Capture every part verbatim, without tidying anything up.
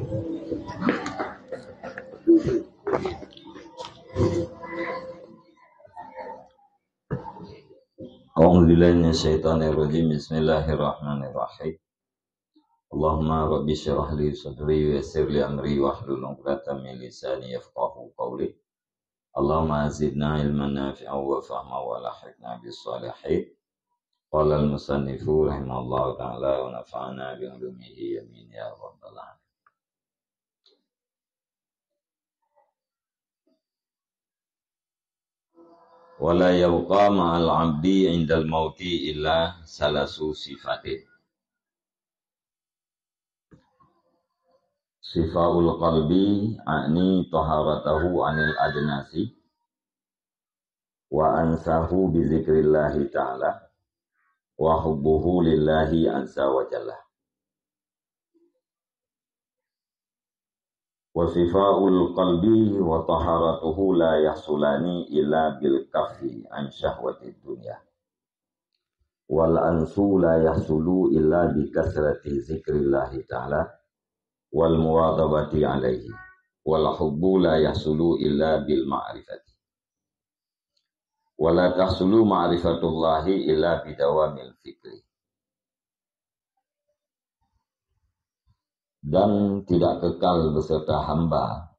أعوذ بالله من الشيطان الرجيم. بسم الله الرحمن الرحيم. اللهم رب اشرح لي صدري ويسر لي أمري واحلل عقدة من لساني يفقهوا قولي. اللهم زدنا علما نافعا وفهما وألحقنا بالصالحين. قال المصنف رحمه الله تعالى ونفعنا بعلومه آمين يا رب العالمين. ولا يبقى مع العبد عند الموت إلا ثلاث صفات. صفاء القلب، أعني طهارته عن الأدناس، وأنسه بذكر الله تعالى، وحبه لله عز وجل. وصفاء القلب وطهارته لا يحصلان إلا بالكف عن شهوة الدنيا، والأنس لا يحصل إلا بكثرة ذكر الله تعالى والمواظبة عليه، والحب لا يحصل إلا بالمعرفة، ولا تحصل معرفة الله إلا بدوام الفكر. Dan tidak kekal beserta hamba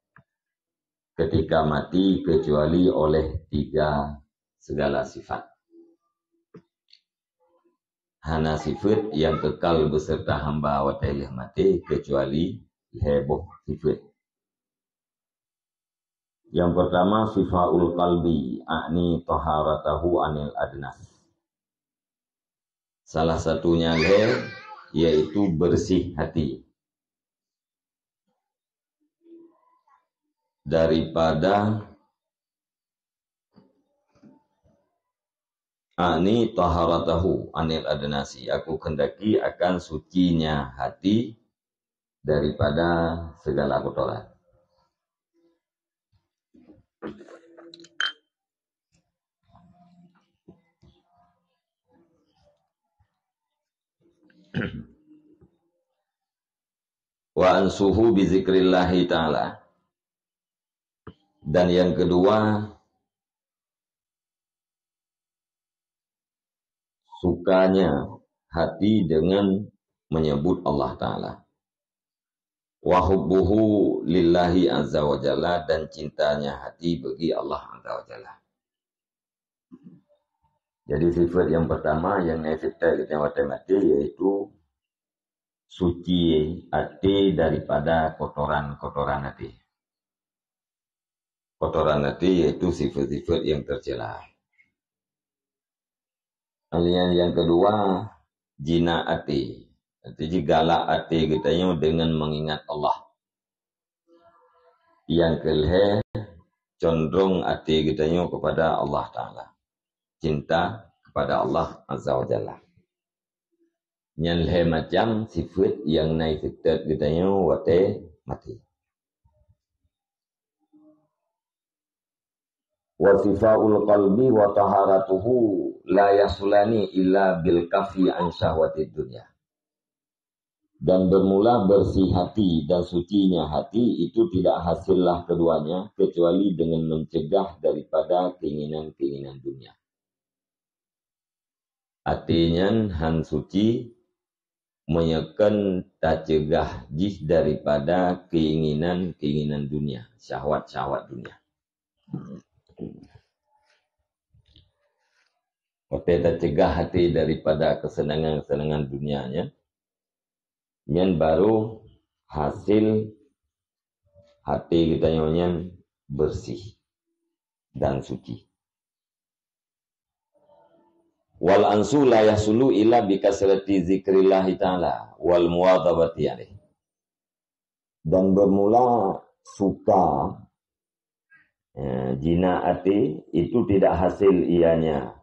ketika mati kecuali oleh tiga segala sifat. Hana sifat nyang kekal beserta hamba watée lheueh maté kecuali lhée boh sifat. Yang pertama, sifaul qalbi, a'ni taharatahu anil adnas. Salah satunya lhée, yaitu bersih hati daripada, a'ni taharatahu anil adnasi, aku kehendaki akan sucinya hati daripada segala kotoran. Wa ansuhu bi zikrillahi ta'ala. Dan yang kedua, sukanya hati dengan menyebut Allah Ta'ala. Wa hubbuhu lillahi azza wa jalla, dan cintanya hati bagi Allah Azza wa Jalla. Jadi sifat yang pertama yang na sifat kita watée maté yaitu suci até daripada kotoran-kotoran até. Kotoran até yaitu sifat-sifat yang tercela. Kemudian yang kedua, jinak até. Artinya galak até geutanyoe dengan mengingat Allah. Yang kelhée, condrong até geutanyoe kepada Allah Ta'ala. Cinta kepada Allah Azza wa Jalla. Nyan lhée macam sifat yang na sifat geutanyoe watée maté. Wa sifaul qalbi wa taharatuhu la yahsulani illa bil kafi an syahwatid dunya. Dan bermula bersih hati dan sucinya hati itu tidak hasillah keduanya kecuali dengan mencegah daripada keinginan-keinginan dunia. Até nyan han suci meunyoe kon tacegah jih daripada keinginan-keinginan dunia, syahwat-syahwat dunia. Watée tacegah até daripada keuseunangan-keuseunangan dunia nyan, nyan baru hasil até geutanyoe nyan bersih dan suci. Wal ansu la yahsulu illa bi kasrati zikrillahi ta'ala wal muwadzabati alaih. Dan bermula suka, eh, jinak até itu tidak hasil ianya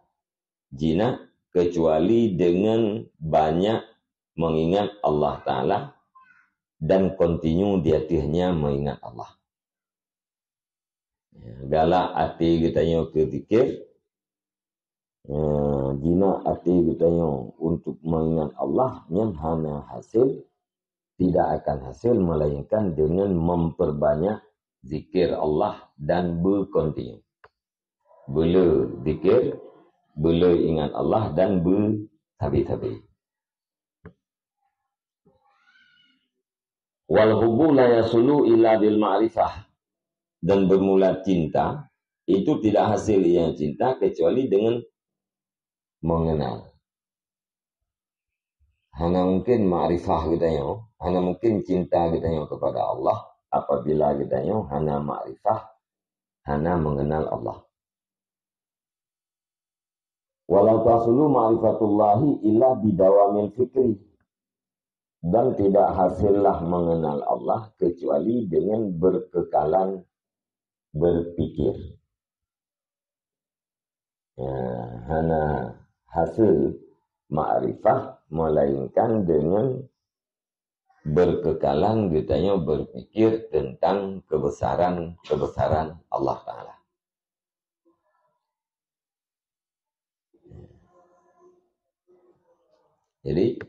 jinak kecuali dengan banyak mengingat Allah Ta'ala dan kontinu di ateueh nyan mengingat Allah. Ya, galak até geutanyoe keu zikir, ya, jinak até geutanyoe untuk mengingat Allah, nyan hana hasil tidak akan hasil melainkan dengan memperbanyak zikir Allah dan berkontinu. Beu le zikir, beu le ingat Allah dan beu sabe-sabe. Wal hubbu la yasulu illa bil ma'rifah. Dan bermula cinta itu tidak hasil ia cinta kecuali dengan mengenal. Hana mungkin makrifah geutanyoe, hana mungkin cinta geutanyoe kepada Allah apabila geutanyoe hana makrifah, hana mengenal Allah. Wala tasulu ma'rifatullahi illa bidawamil fikri. Dan tidak hasillah mengenal Allah kecuali dengan berkekalan berpikir. Ya, hana hasil makrifah melainkan dengan berkekalan geutanyoe berpikir tentang kebesaran-kebesaran Allah Ta'ala. Jadi,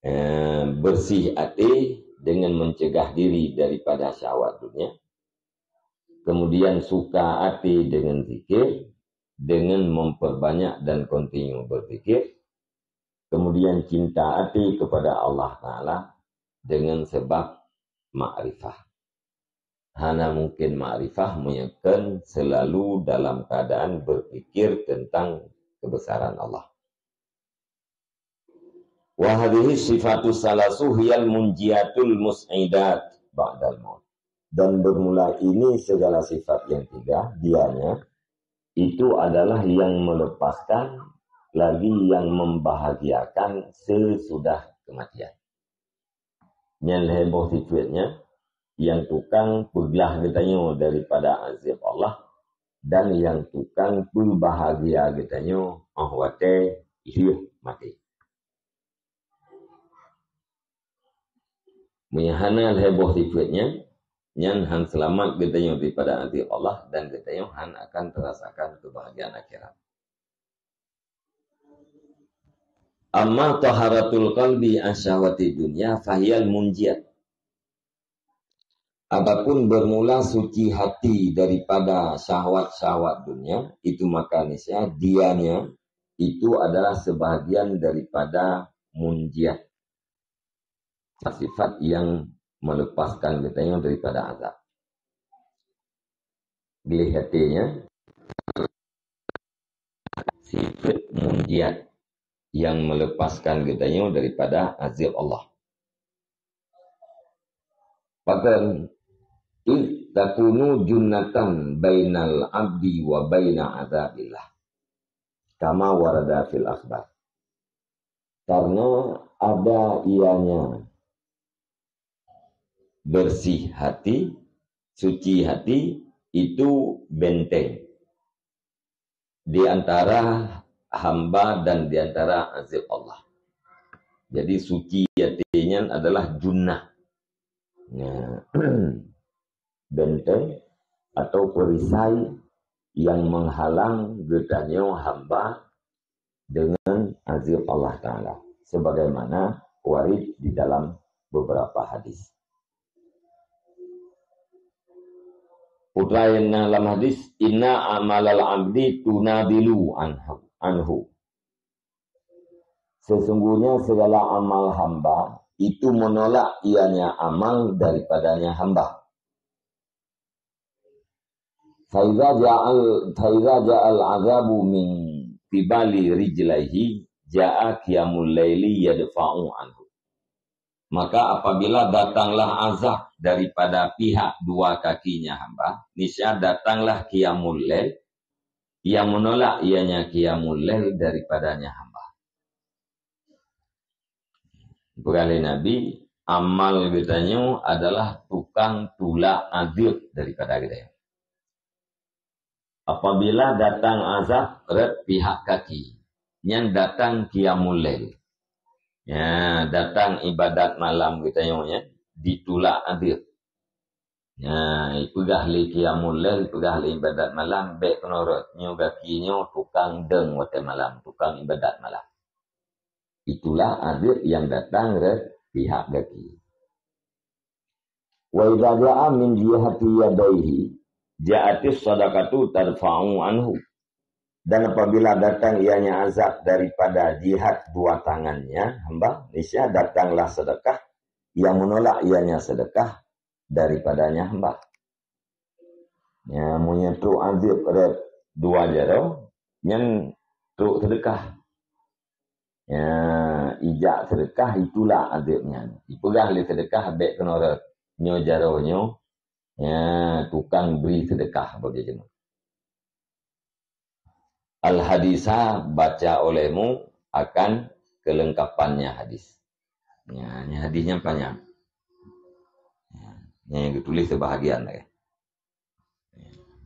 eh, bersih hati dengan mencegah diri daripada syahwat dunia, kemudian suka hati dengan zikir, dengan memperbanyak dan kontinu berzikir, kemudian cinta hati kepada Allah Ta'ala dengan sebab makrifah. Hana mungkin makrifah meunyoe kon selalu dalam keadaan berpikir tentang kebesaran Allah. Wa hadhihi sifatu salasu hiyal munjiatul mus'idat ba'dal maut. Dan bermula ini segala sifat yang tiga, dianya, itu adalah yang melepaskan lagi yang membahagiakan sesudah kematian. Nyan lhée boh sifeuet nyan, nyang tukang peuglah geutanyoe daripada azab Allah dan nyang tukang peubahagia geutanyoe óh watée lheueh maté. Meunyoe hana lhée boh sifeuet nyan, nyan han seulamat geutanyoe daripada azab Allah dan geutanyoe han akan teurasakan keubahagiaan akhirat. Amma taharatul qalbi an syahwati dunya fahiyal munjiat. Adapun bermula suci hati daripada syahwat-syahwat dunia, itu maka niscaya dianya itu adalah sebahagian daripada munjiat. Sifat yang melepaskan geutanyoe daripada azab. Gleh até nyan, sifat munjiat yang melepaskan geutanyoe daripada azab Allah. Pakon, "Id takunu junnatan bainal abdi wa baina azabillah." Kama warada fil akhbar. Karena ada ianya bersih hati, suci hati, itu benteng di antara hamba dan di antara azab Allah. Jadi, suci hati nyan adalah junnah. Ya. Benteng atau perisai yang menghalang geutanyoe hamba dengan azab Allah Ta'ala. Sebagaimana warid di dalam beberapa hadis. Putra yang dalam hadis, "Inna amalal abdi tunadilu anhu." Anhu. Sesungguhnya segala amal hamba itu menolak ianya amal daripadanya hamba. Faiza ja'al, faiza ja'al azabu min qibali rijlaihi, ja'a qiyamul laili yadfa'u anhu. Maka apabila datanglah azab daripada pihak dua kakinya hamba, niscaya datanglah qiyamul lail yang menolak ianya qiyamul lail daripadanya hamba. Peugah lé Nabi, amal geutanyoe adalah tukang tulak azab daripada geutanyoe. Apabila datang azab rot pihak kaki, nyan datang qiyamul lail. Ya, datang ibadat malam geutanyoe nyan ditulak azab. Nyan, ipeugah lé qiyamul lail, ipeugah lé ibadat malam, bék keunoe rot. Nyoe gaki nyoe tukang dong watée malam, tukang ibadat malam. Itulah azab yang datang dari pihak gaki. Wa idza ja'a min jihati yadaihi, ja'atis sadaqatu tarfa'u anhu. Dan apabila datang ianya azab daripada jihat dua tangannya, hamba, niscaya datanglah sedekah yang menolak ianya sedekah daripadanya hamba. Ya, meunyoe trok azab rot dua jaroe, nyan trok sedekah. Ya, ijak sedekah, itulak azab nyan. Ipeugah lé sedekah, bèk keunoe rot. Nyoe jaroe nyoe, ya, tukang bri sedekah, bagi jeuet. Al-hadisa, baca olehmu akan kelengkapannya hadis. Ya, ni hadis nyang panyang. Ya, nyang geutuléh sebahagian lagèe.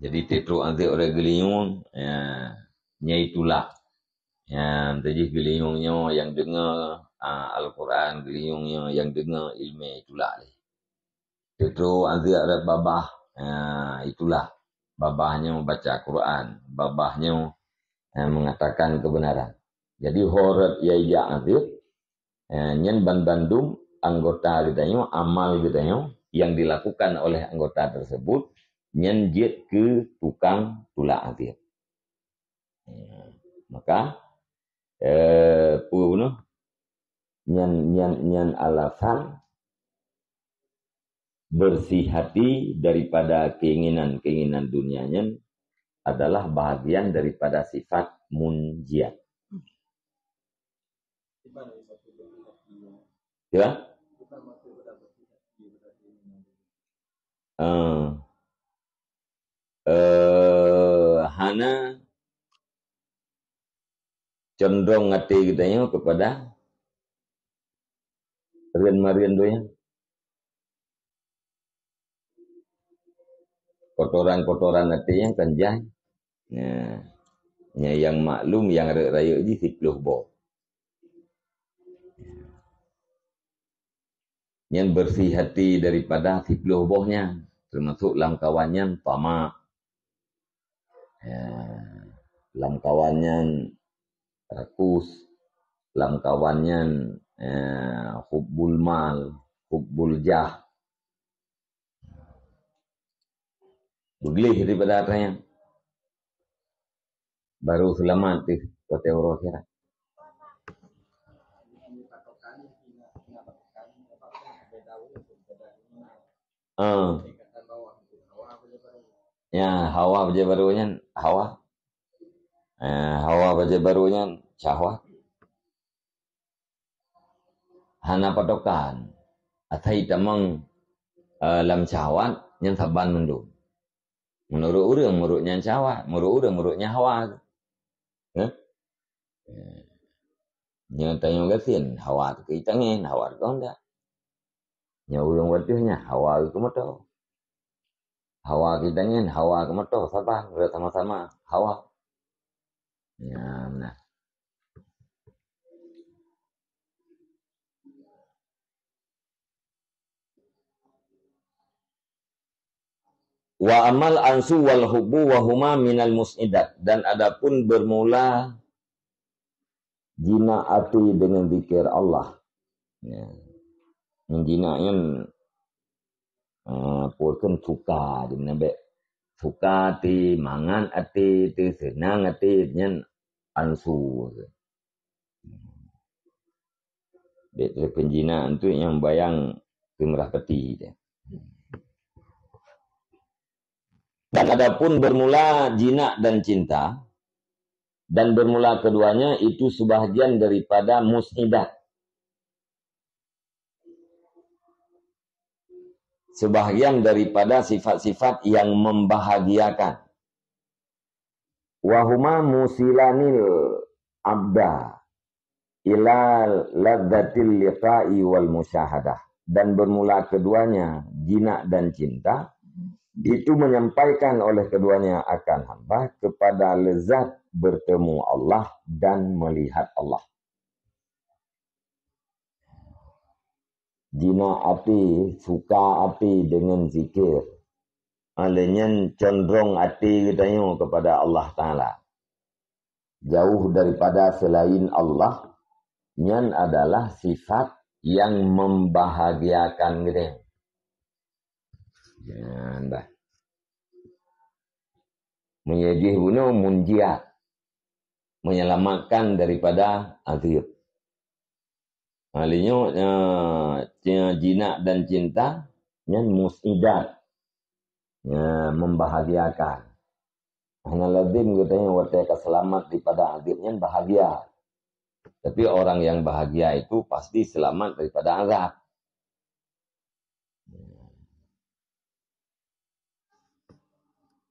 Jadi, trok azab ureueng geulinyueng, ya, nyan itulak. Ya, teujih geulinyueng nyoe nyang deungoe, ah, Al-Quran, geulinyueng nyoe nyang deungoe ileumèe, itulak lé. Trok azab rot babah, ya, itulak. Babah nyoe baca Quran, babah nyoe, ya, mengatakan kebenaran. Jadi, ho rot ijak azab, eh, nyan ban-bandum anggota geutanyoe, amal geutanyoe yang dilakukan oleh anggota tersebut, nyan jeuet keu tukang tulak azab. Ya, maka, eh, peue bunoe? Nyan, nyan, nyan alasan bersih hati daripada keinginan-keinginan dunia nyan adalah bahagian daripada sifat munjiat. Ya? Eh, eh, hana condrong até geutanyoe kepada rheun-marheun donya. Kotoran-kotoran até nyan kan jai. Nah, nyan nyang maklum nyang rayeuk-rayeuk jih siplôh boh. Nyan bersih hati daripada siplôh boh nyan, termasuk lam kawan nyan tamak. Ya, lam kawan nyan rakus, lam kawan nyan, eh, hubbul mal, hubbul jah. Beugleh daripada atra nyan. Baru seulamat teuh watèe uroe akhirat. Ah. Ya, hawa bajèe barô nyan, hawa. Eh, hawa bajèe barô nyan syahwat. Hana patokan. Asai tamong, eh, lam syahwat nyan saban mandum. Meunurot ureueng, meunurot nyan syahwat, meunurot ureueng, meunurot nyan hawa. Heh? Nyoe tanyoe gasien, hawa teuh keu itangen, hawa teuh keu honda. Nyoe ureueng watèe nyan, hawa keu moto. Hawa keu itangen, hawa keu moto, saban, udah sama-sama hawa. Ya, nah. Wa amal ansu wal hubbu wa huma minal mus'idat. Dan adapun bermula jinak até deungon zikir Allah. Ya. Jinak nyan, eh, peue kheun suka, di mana bèk suka até, mangat até, teuseunang até, nyan ansu. Bèk teupeunjinak antu nyang bayang keumeurah peti teh. Dan adapun bermula jinak dan cinta, dan bermula keduanya itu sebahagian daripada mus'idat. Sebahagian daripada sifat-sifat yang membahagiakan. Wa huma musilanil abda ila ladzatil liqa'i wal musyahadah. Dan bermula keduanya, jinak dan cinta, itu menyampaikan oleh keduanya akan hamba kepada lezat bertemu Allah dan melihat Allah. Jinak até, suka até deungon zikir. Lé nyan condrong até geutanyoe kepada Allah Taala. Jauh daripada selain Allah, nyan adalah sifat yang membahagiakan geutanyoe. Nyan bah. Meunyoe jih bunoe munjiat, menyelamatkan daripada azab. Ha, lé nyoe, eh, jinak dan cinta nyan musidat, nyan membahagiakan. Hana lazim geutanyoe watée ka seulamat daripada azab nyan bahagia. Tapi orang yang bahagia itu pasti selamat daripada azab.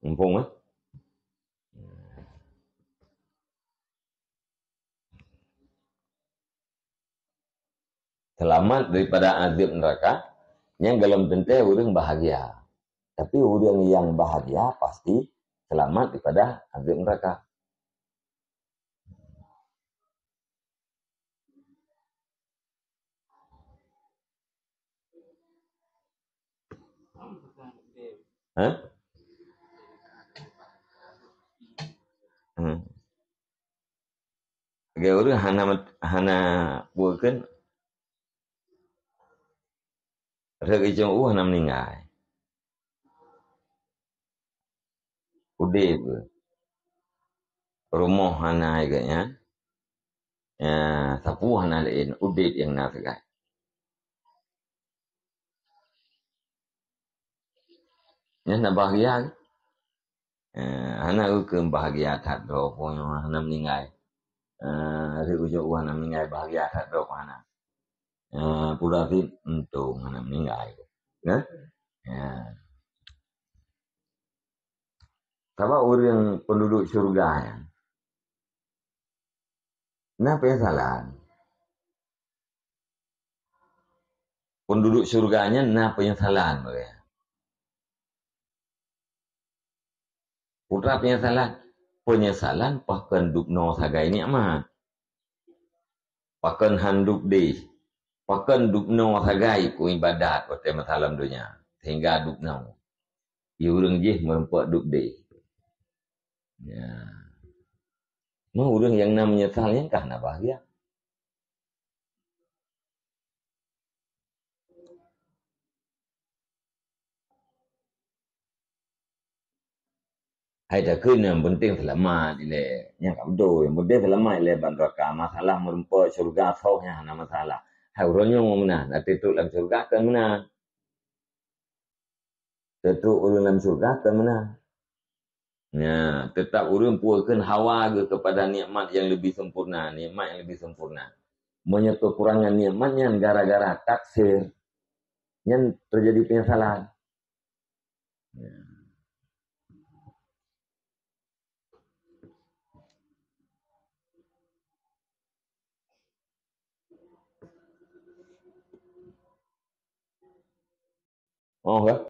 Mumpung, eh? Selamat daripada azab neraka, nyan golom teuntée ureuëng bahagia. Tapi ureuëng nyang bahagia pasti selamat daripada azab neraka. Hah? Hmm. Lagée ureuëng hana, hana bukan, rhot ujong u hana meuninggai. Udeb. Rumoh hana geuh nyan. Ya, sapeue hana laén, udeb nyang na sagai. Nyan na bahagia. Eh, hana geukheun bahagia that droe, po nyoe hana meuninggai. Eh, rhot ujong u hana meuninggai, bahagia that droe hana. Eh, pura sit untông hana meuninggai. Nah? Ya. Sabab ureuëng penduduk syurga nyan na penyesalan. Penduduk syurga nyan na penyesalan mereka. Putra penyesalan, penyesalan pakon dubnoe sagai nikmat. Pakon han dub deh. Pakon dubnoe sagai ku ibadat watée masa lam donya. Sehingga dubnoe. Di ureuëng jih meureumpok dub deh. Ya. Nah, ureuëng nyang na menyesal nyan ka hana bahagia. Hai takheun nyang penting seulamat ilée. Nyang ka beutôi, nyang penting seulamat ilée bak neuraka. Masalah meureumpok syurga soh nyan hana masalah. Hai uroe nyoe meunan, na teutrok lam syurga kan meunan. Teutrok ureuëng lam syurga kan meunan. Nya, tetap ureuëng puwoe kheun hawa geuh kepada nikmat yang lebih sempurna, nikmat yang lebih sempurna. Meunyoe kekurangan nikmat nyan gara-gara taksir, nyan terjadi penyesalan. Ya. Oh, ya.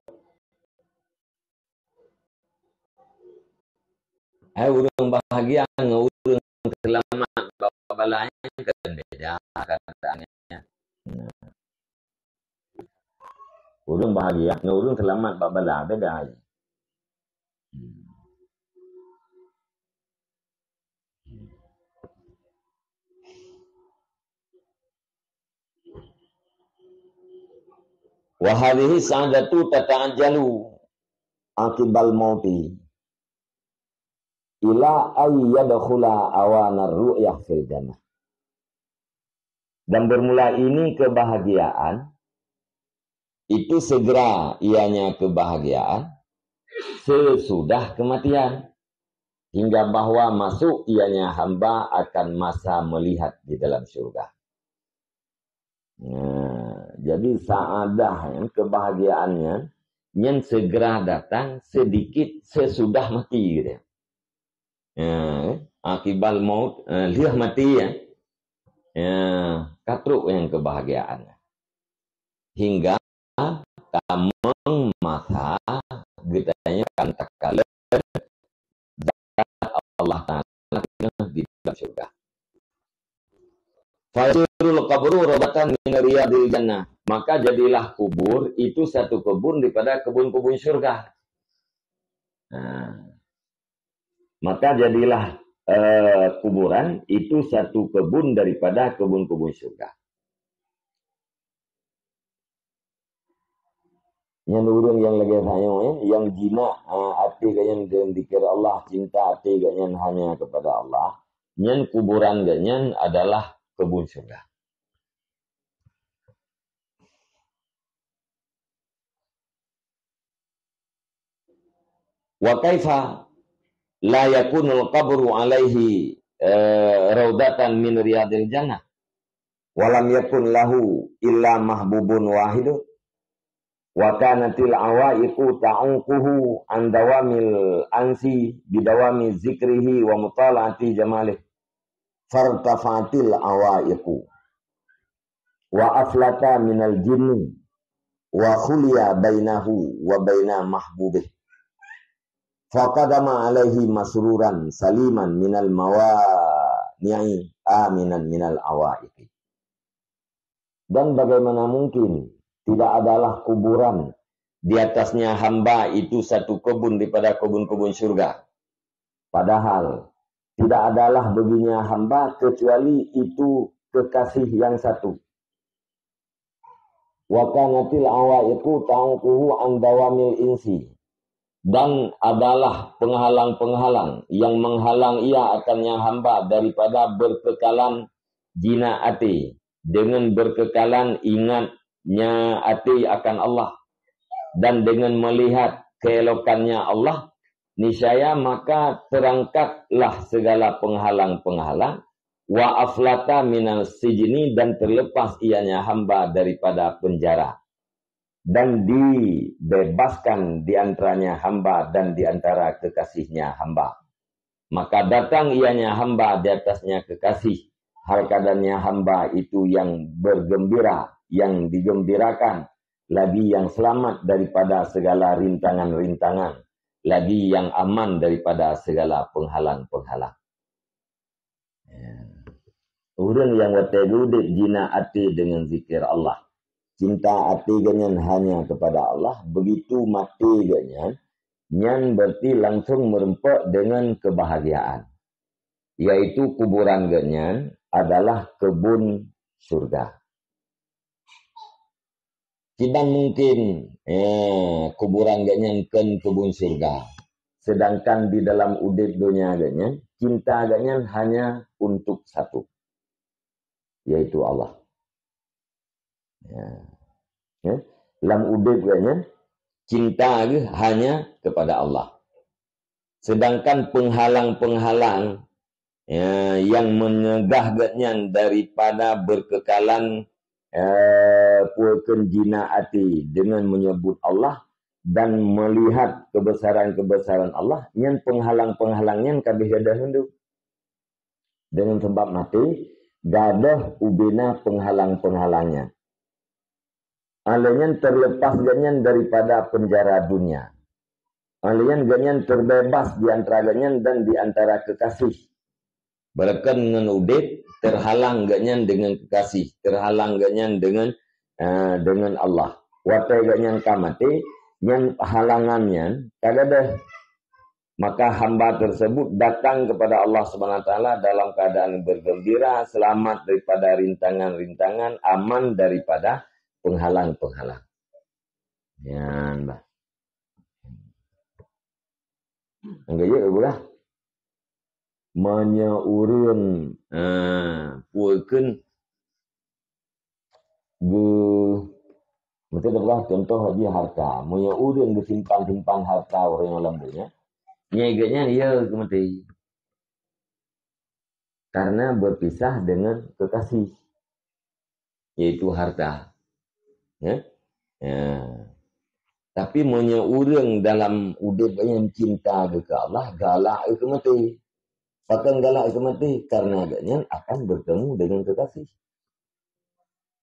Hai ureuëng bahagia ngon ureuëng seulamat bak bala nyan kan beda keadaannya. Ureuëng bahagia ngon ureuëng seulamat bak bala beda. Wa hadhihi sa'adatu tata'ajjalu aqibal mauti ila ay yadkhula awanar ru'yah fil jannah. Dan bermula ini kebahagiaan, itu segera ianya kebahagiaan sesudah kematian, hingga bahwa masuk ianya hamba akan masa melihat di dalam syurga. Nah, jadi saadah nyan, kebahagiaan nyan, nyan segera datang sedikit sesudah mati gitu. Ya, akibal maut, eh, lheueh mati ya. Ya, ka trok nyang kebahagiaan. Hingga tamong masa geutanyoe akan takalon zat Allah Taala di dalam syurga. Fayasirul qabru rawdatan min riyadil jannah. Maka jadilah kubur itu satu kebun daripada kebun-kebun syurga. Nah, maka jadilah, eh, kuburan itu satu kebun daripada kebun-kebun syurga. Nyan ureuëng nyang lagée tanyoe, eh, nyang jinak, ah, até geuhnyan deungon zikir Allah, cinta até geuhnyan hanya kepada Allah, nyan kuburan geuhnyan adalah kebun syurga. Wa kaifa la yakunul qabru alaihi, eh, raudatan min riyadil jannah, wa lam yakun lahu illa mahbubun wahidun, wa kanatil awaiqu ta'uquhu an dawamil ansi bidawami zikrihi wa mutala'ati jamalih, fartafatil awaiqu wa aflata minal jinni wa khuliya bainahu wa baina mahbubih, faqadama alaihi masruran saliman minal mawani'i aminan minal awaiqi. Dan bagaimana mungkin tidak adalah kuburan di atasnya hamba itu satu kebun daripada kebun-kebun syurga? Padahal tidak adalah baginya hamba kecuali itu kekasih yang satu. Wa kanatil awaiqu ta'uquhu an dawamil insi. Dan adalah penghalang-penghalang yang menghalang ia akan nyang hamba daripada berkekalan jinak até, dengan berkekalan ingatnya até akan Allah, dan dengan melihat keelokannya Allah, niscaya maka terangkatlah segala penghalang-penghalang, wa aflata minal sijni, dan terlepas ianya hamba daripada penjara, dan dibebaskan di antaranya hamba dan di antara kekasihnya hamba. Maka datang ianya hamba di atasnya kekasih, hal keadaannya hamba itu yang bergembira, yang digembirakan, lagi yang selamat daripada segala rintangan-rintangan, lagi yang aman daripada segala penghalang-penghalang. Ya. Ureuëng nyang watée geuudeb jinak até deungon zikir Allah, cinta até geuhnyan hanya kepada Allah, begitu maté geuhnyan, nyan berarti langsung meureumpok deungon keubahgiaan, yaitu kuburan geuhnyan adalah keubun syurga. Kiban mungkin, eh, kuburan geuhnyan kon keubun syurga, sedangkan di dalam udeb donya geuhnyan, cinta geuhnyan hanya untuk satu, yaitu Allah. Ya. Ya. Lam udeb geuhnyan, cinta geuh hanya kepada Allah. Sedangkan penghalang-penghalang, ya, yang menyegah geuhnyan daripada berkekalan, eh, peue kheun jinak até dengan menyebut Allah dan melihat kebesaran-kebesaran Allah, nyan penghalang-penghalang nyan ka abéh gadôh mandum. Dengan sebab maté, gadôh ubena penghalang-penghalang nyan. Alèh nyan terlepas geuhnyan daripada penjara dunia. Alèh nyan geuhnyan terbebas di antara geuhnyan dan di antara kekasih. Beureukan ngon udeb, terhalang geuhnyan deungon kekasih, terhalang geuhnyan deungon, eh, deungon Allah. Watèe geuhnyan ka maté, nyan halangan nyan ka gadôh. Maka hamba tersebut datang kepada Allah Subhanahu wa Taala dalam keadaan bergembira, selamat daripada rintangan-rintangan, aman daripada penghalang-penghalang. Nyan bah. Nyang keujeuet peue lah? Meunyoe ureueng, eh, peue kheun geu-, meuteumé peugah contoh jih harta. Meunyoe ureueng geusimpan-simpan harta ureueng lam donya, nyan geuhnyan ya geumaté. Karena berpisah dengan kekasih, yaitu harta. Ya? Ya. Tapi meunyoe ureueng dalam udeb nyan cinta geuh keu Allah, galak geuh keu maté. Pakon galak geuh keu maté? Karena geuhnyan akan bertemu dengan kekasih.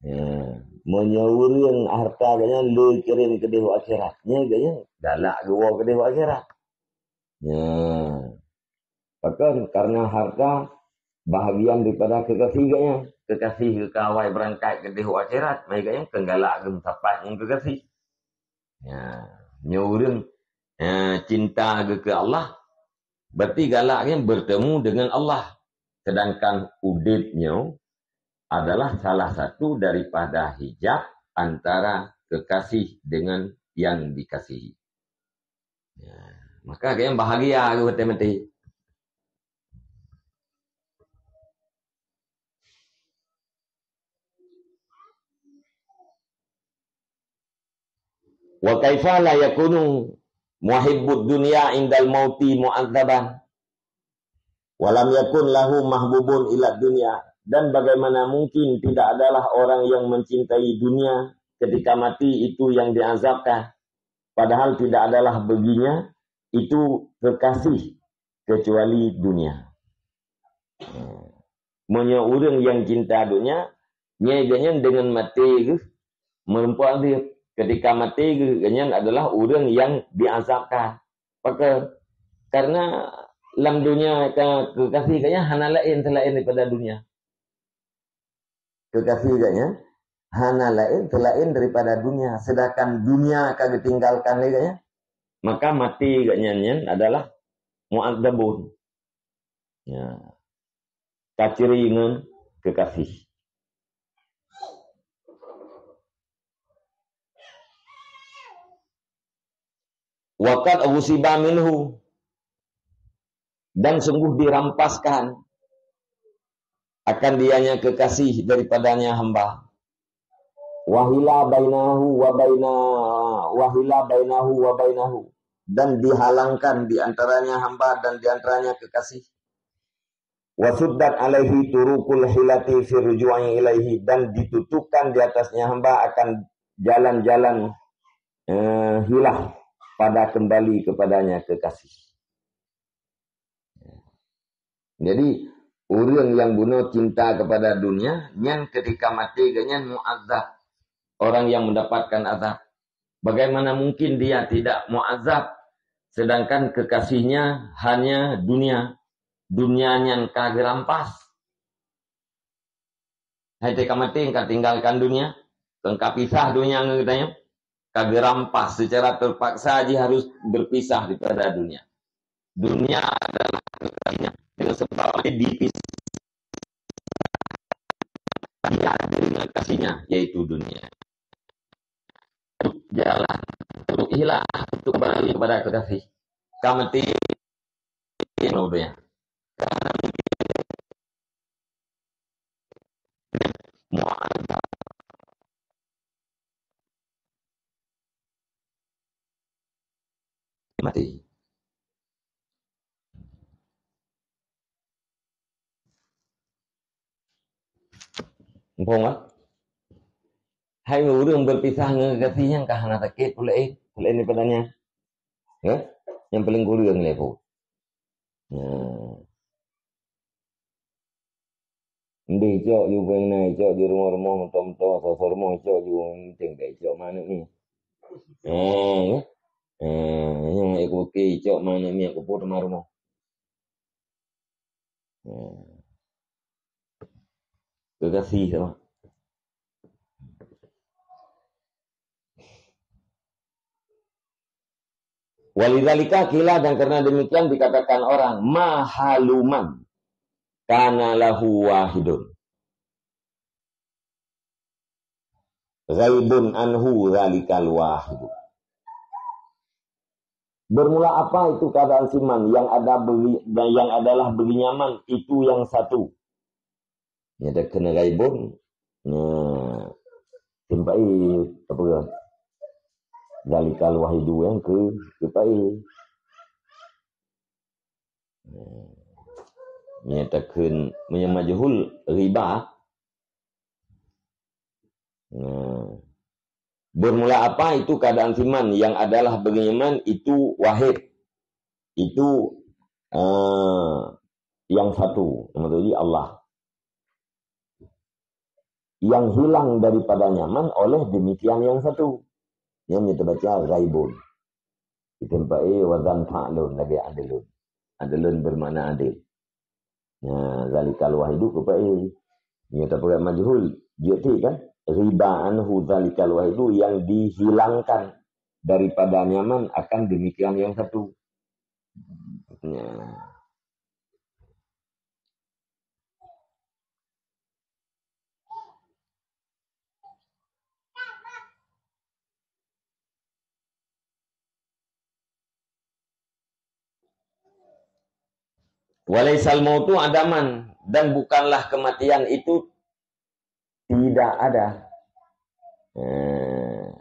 Ya. Meunyoe ureueng harta geuhnyan le kirém keudeh u akhirat, nyan geuhnyan galak geuwoe keudeh u akhirat. Ya. Pakon? Karena harta bahagian daripada kekasih geuhnyan. Kekasih geuh ka awai beurangkat keudeh u akhirat, maka geuhnyan kon galak geuh meusapat ngon kekasih. Ya, nyoe ureueng, eh, cinta geuh keu Allah, berarti galak nyan bertemu dengan Allah. Sedangkan udeb nyoe adalah salah satu daripada hijab antara kekasih dengan yang dikasihi. Ya, maka kalian bahagia ke watèe maté. Wa kaifa la yakunu muhibbud dunya indal mauti mu'adzaban? Wa lam yakun lahu mahbubun ila dunya. Dan bagaimana mungkin tidak adalah orang yang mencintai dunia ketika mati itu yang diazabkan? Padahal tidak adalah baginya itu kekasih kecuali dunia. Meunyoe ureuëng nyang cinta donya, nyan geuhnyan deungon maté geuh meureumpok adeueb. Ketika maté geuh, geuhnyan adalah ureuëng nyang diazabkan. Pakon? Karena lam donya ka keukasih geuhnyan hana laén seulaén daripada donya. Keukasih geuhnyan hana laén seulaén daripada donya. Sedangkan donya ka geutinggalkan lé geuhnyan, maka maté geuhnyan nyan adalah mu'adzabun. Ya. Tacri ngon keukasih. Wa qad ghusiba minhu, dan sungguh dirampaskan akan dianya keukasih daripadanya hamba. Wa hila bainahu wa baina, wa hila bainahu wa bainahu, dan dihalangkan di antaranya hamba dan di antaranya keukasih. Wa suddat alaihi turukul hilati fi ruju'i ilaihi, dan ditutupkan di atasnya hamba akan jalan-jalan, eh, hilah pada kembali kepadanya kekasih. Jadi, ureuëng nyang bunoe cinta kepada dunia, nyan ketika maté geuhnyan mu'adzab. Orang yang mendapatkan azab. Bagaimana mungkin dia tidak mu'adzab, sedangkan kekasihnya hanya dunia? Dunia nyan ka geurampas. Hai teuka maté, ka tinggalkan dunia, ka pisah dunia ngon geutanyoe, ka geurampas secara terpaksa jih harus berpisah daripada dunia. Dunia adalah kekasihnya. Dengan sebab itu dipisah dia dengan kasihnya, yaitu dunia. Jalan untuk hilang, untuk kembali kepada kekasih. Ka maté, dunia. Mu'adzab. Maté. Muphom, kan? Hai ureuëng berpisah ngon kekasih nyang ka hana sakét, ulée, ulée ni padanya. Ya? Nyang paling kureueng lé pun. Nah. Ndeh cok ju péng na, cok ju rumoh-rumoh, moto-moto, soe-soe rumoh cok ju, penting bèk cok ma aneuk miet. Eh, eh, nyang ék kupi cok ma aneuk miet, kupeue teuma rumoh. Eh. Kekasih sama. Walidzalika qila, dan karena demikian dikatakan orang, "Ma haluman kana lahu wahidun. Ghaibun anhu dzalikal wahidu." Bermula apa itu keadaan si man yang ada beri, dan yang adalah beri nyaman itu yang satu? Nyata kena ghaibun. Nah, simpai apa ke? Dzalikal wahidu yang ke, simpai. Nyata kena meunyoe majhul riba. Nah, bermula apa itu keadaan si man yang adalah beri nyaman itu wahid. Itu, eh, yang satu, maksudnya Allah. Yang hilang daripada nyaman oleh demikian yang satu. Yang kita baca ghaibun. Di tempat, eh, wazan fa'lun lagi adilun. Adilun bermakna adil. Nah, zalikal wahidu keupai. Nyoe tapeugah majhul. Jeuet kan? Riba anhu zalikal wahidu, yang dihilangkan daripada nyaman akan demikian yang satu. Ya. Walaisal mautu adaman, dan bukanlah kematian itu tidak ada. Eh.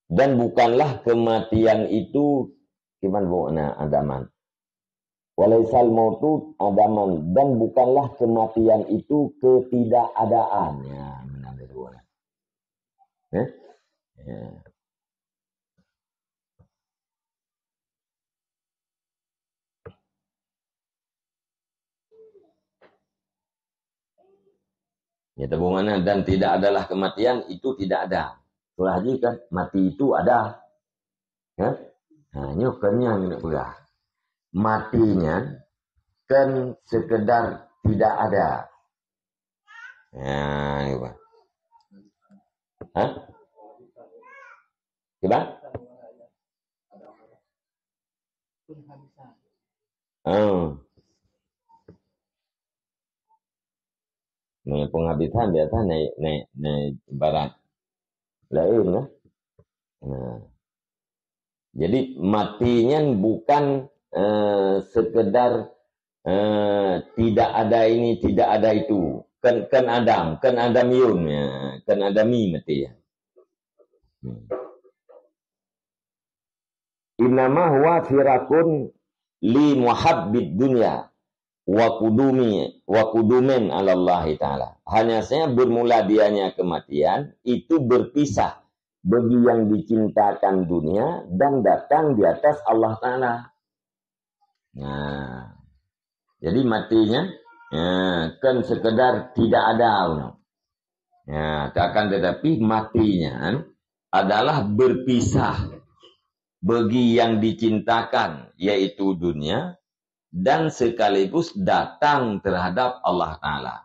Dan bukanlah kematian itu, kiban bukna adaman. Walaisal mautu adaman, dan bukanlah kematian itu ketidakadaan. Ya, mana ada dua. Eh? Ya. Ya, tabung mana, dan tidak adalah kematian, itu tidak ada. Surah Haji kan, mati itu ada. Ya? Ha, nyoe kan nyang nak peugah. Mati nyan kan sekedar tidak ada. Ya, ni, Pak. Ha? Kiban? Oh. Nah, penghabisan biasa naik, naik, naik ibarat lain lah. Nah. Jadi mati nyan bukan, eh, sekedar, eh, tidak ada ini, tidak ada itu. Kan, kan adam, kan adam yun, ya, kan adami mati. Hmm. Innama huwa firakun li muhabbid dunya wa kudumi, wa kudumin alallahi ta'ala. Hanya saja bermula dianya kematian, itu berpisah bagi yang dicintakan dunia dan datang di atas Allah Ta'ala. Nah, jadi matinya, ya, kan sekedar tidak ada. Ya, akan tetapi matinya adalah berpisah bagi yang dicintakan, yaitu dunia, dan sekaligus datang terhadap Allah Ta'ala.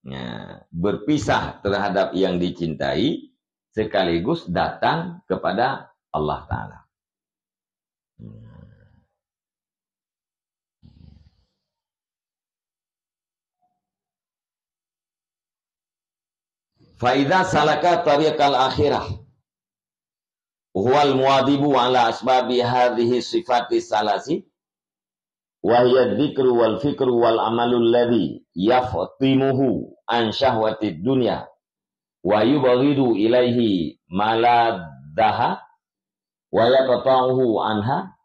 Ya, berpisah terhadap yang dicintai, sekaligus datang kepada Allah Ta'ala. Fa idza salaka tariqal akhirah, huwal muwadhibu ala asbabi hadhihi sifati salasi, wa hiya dzikru wal fikru wal amalul ladzi yaftimuhu an syahwatid dunya, wa yubghidu ilaihi maladzaha, wa yaqta'uhu anha,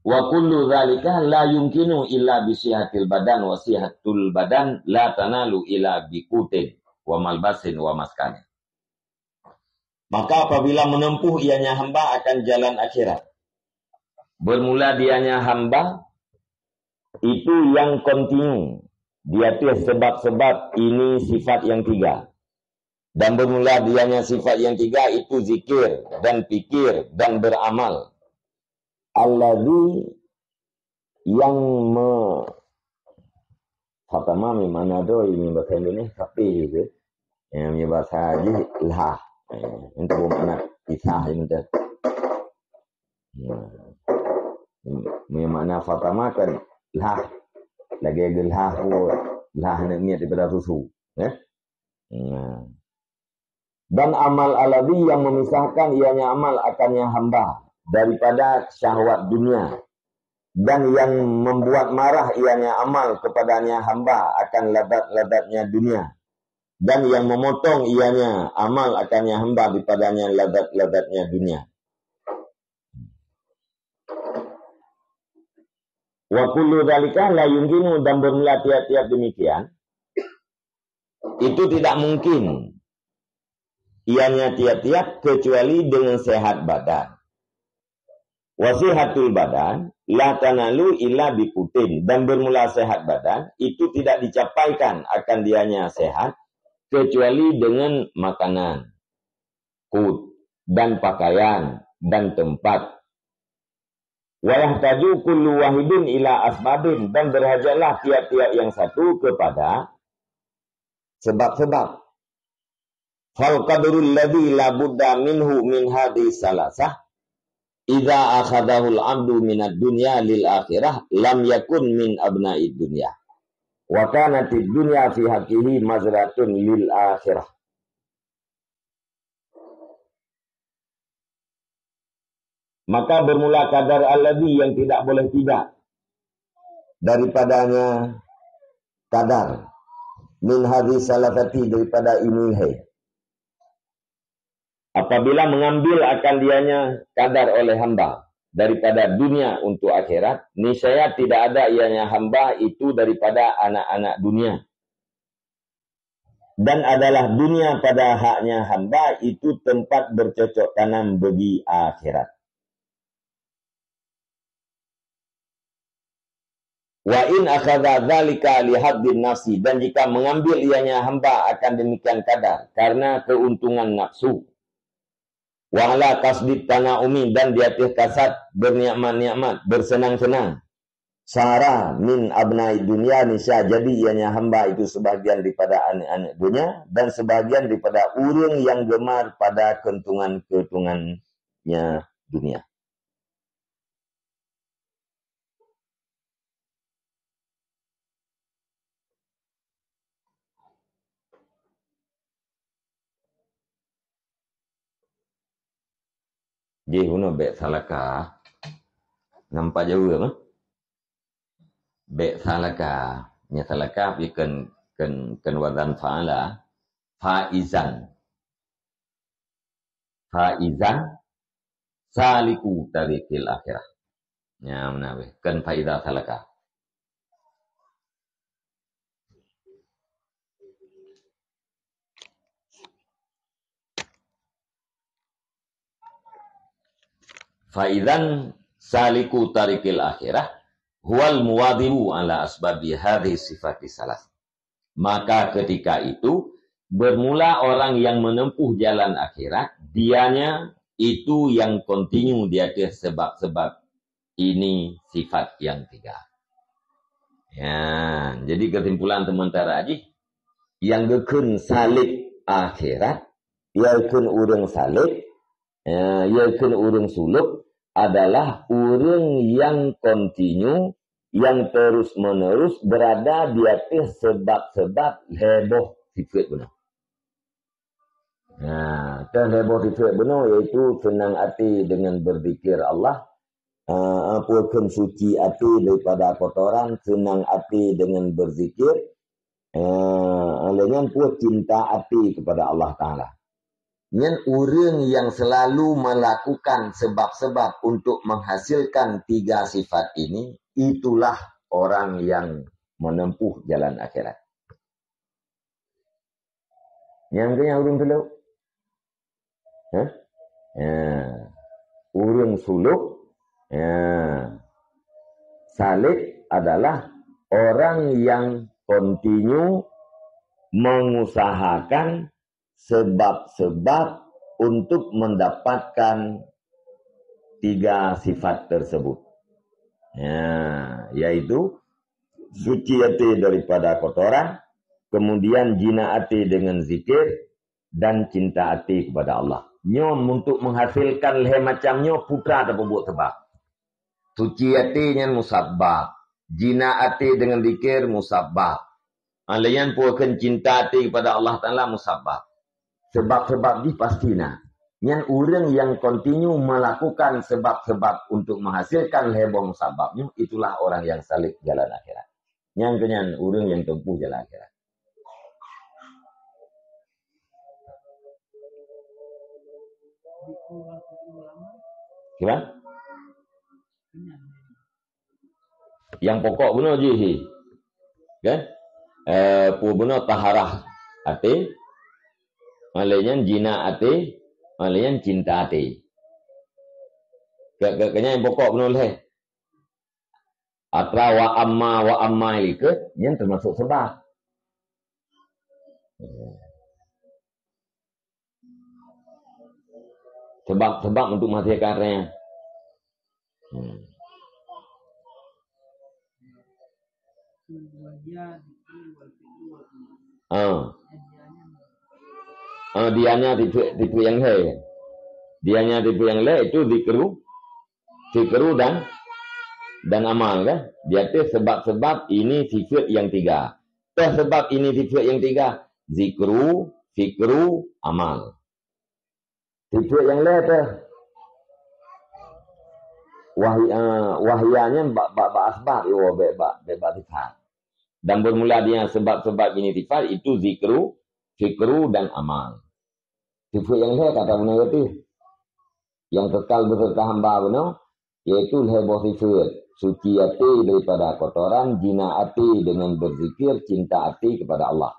wa kullu dzalika la yumkinu illa bi sihatil badan, wa sihatul badan la tanalu illa bi qutin, wa malbasin, wa maskanin. Maka apabila menempuh ianya hamba akan jalan akhirat, bermula dianya hamba itu yang kontinu di atas sebab-sebab ini sifat yang tiga. Dan bermula dianya sifat yang tiga itu zikir dan pikir dan beramal. Alladzi yang me-, fatama mi mana doi mi bahasa Indonesia tapi itu. Yang mi bahasa ji lah. Eh, itu bermakna kisah je minta. Nah. Yang makna fatama kan lah. Lagi gelah pun lah nak niat daripada susu. Eh? Nah. Dan amal alladzi yang memisahkan ianya amal akannya hamba daripada syahwat dunia, dan yang membuat marah ianya amal kepadanya hamba akan ladat-ladatnya dunia, dan yang memotong ianya amal akannya hamba daripadanya ladat-ladatnya dunia. Wa kullu dzalika la yumkinu, dan bermula tiap-tiap demikian, itu tidak mungkin ianya tiap-tiap kecuali dengan sehat badan. Wa sihatul badan la tanalu illa bi qutin, dan bermula sehat badan itu tidak dicapaikan akan dianya sehat kecuali dengan makanan, qut, dan pakaian dan tempat. Wa yahtaju kullu wahidin ila asbabin, dan berhajatlah tiap-tiap yang satu kepada sebab-sebab. Fal qadrul ladzi la budda minhu min hadhihi salasah, idza akhadahul abdu minad dunya lil akhirah, lam yakun min abnaid dunya. Wa kanatid dunya fi haqqihi mazratun lil akhirah. Maka bermula kadar alladzi yang tidak boleh tidak daripadanya kadar min hadzi salasati daripada ini hai. Apabila mengambil akan dianya kadar oleh hamba daripada dunia untuk akhirat, niscaya tidak ada ianya hamba itu daripada anak-anak dunia. Dan adalah dunia pada haknya hamba itu tempat bercocok tanam bagi akhirat. Wa in akhadha dzalika li haddin nafsi, dan jika mengambil ianya hamba akan demikian kadar karena keuntungan nafsu. Wa ala qasdit tanaumi, dan di atas kasat bernikmat-nikmat, bersenang-senang. Sara min abnai dunia, niscaya jadi ianya hamba itu sebahagian daripada aneuk-aneuk dunia dan sebahagian daripada ureuëng yang gemar pada keuntungan-keuntungannya dunia. Jih bunoe bek salaka. Nampak jauh apa? Bek salaka. Nya salaka pi ken ken ken wazan fa'ala. Faizan. Faizan saliku tariqil akhirah. Nya meunan weh, kan faiza salaka. Faizan saliku tariqil akhirah huwal muwadhibu ala asbabi hadhihi sifati salas. Maka ketika itu, bermula orang yang menempuh jalan akhirat, dianya itu yang continue di atas sebab-sebab ini sifat yang tiga. Ya, jadi kesimpulan sementara jih, yang geukheun salek akhirat, ya geukheun ureuëng salek, ya, ya geukheun ureuëng suluk adalah ureuëng yang continue, yang terus-menerus berada di atas sebab-sebab lhée boh sifat bunoe. Nah, teuh lhée boh sifat bunoe yaitu senang hati dengan berzikir Allah, ah, apa kheun suci hati daripada kotoran, senang hati dengan berzikir, ah, lheueh nyan pun cinta hati kepada Allah Taala. Nyan ureuëng yang selalu melakukan sebab-sebab untuk menghasilkan tiga sifat ini, itulah orang yang menempuh jalan akhirat. Nyang keu nyang ureuëng suluk? Hah? Ya. Ureuëng suluk, ya. Salek adalah orang yang continue mengusahakan sebab-sebab untuk mendapatkan tiga sifat tersebut. Ya, yaitu suci hati daripada kotoran, kemudian jinak hati dengan zikir, dan cinta hati kepada Allah. Nyoe untuk menghasilkan lhée macam nyoe putra tapeubuet sebab. Suci hati nyan musabab. Jinak hati dengan zikir musabab. Ha, lheueh nyan pue kheun cinta hati kepada Allah Taala musabab. Sebab-sebab jih pasti na. Nyan ureuëng yang continue melakukan sebab-sebab untuk menghasilkan lhée boh musabab nyoe, itulah orang yang salek jalan akhirat. Nyan keuh nyan ureuëng yang tempuh jalan akhirat. Kiban? Yang pokok bunoe jih hi. Kan? Eh, pue bunoe taharah até. Malée nyan jinak até, malée nyan cinta até. Ke, ke, ke nyan yang pokok bunoe lhée. Atra wa amma, wa amma likot, nyan termasuk sebab. Sebab-sebab untuk menghasilkan raya. Hmm. Ah. Ah, dianya tipe, tipe yang lhée. Dianya tipe yang lhée itu zikru, zikru dan, dan amal kan. Di atas sebab-sebab ini sifat yang tiga. Teuh sebab ini sifat yang tiga. Zikru, fikru, amal. Sifat yang lhée teuh. Wahya, eh, wahya nyan bak, bak, bak asbab, yo, bak, bak, bak, bak sifat. Dan bermula dengan sebab-sebab ini sifat, itu zikru, fikru, dan amal. Sifat nyang lhèe ka tapeugah tadi. Nyang kekal beserta hamba bunoe, yaitu lhèe boh sifat. Suci até daripada kotoran, jinak até dengan berzikir, cinta até kepada Allah.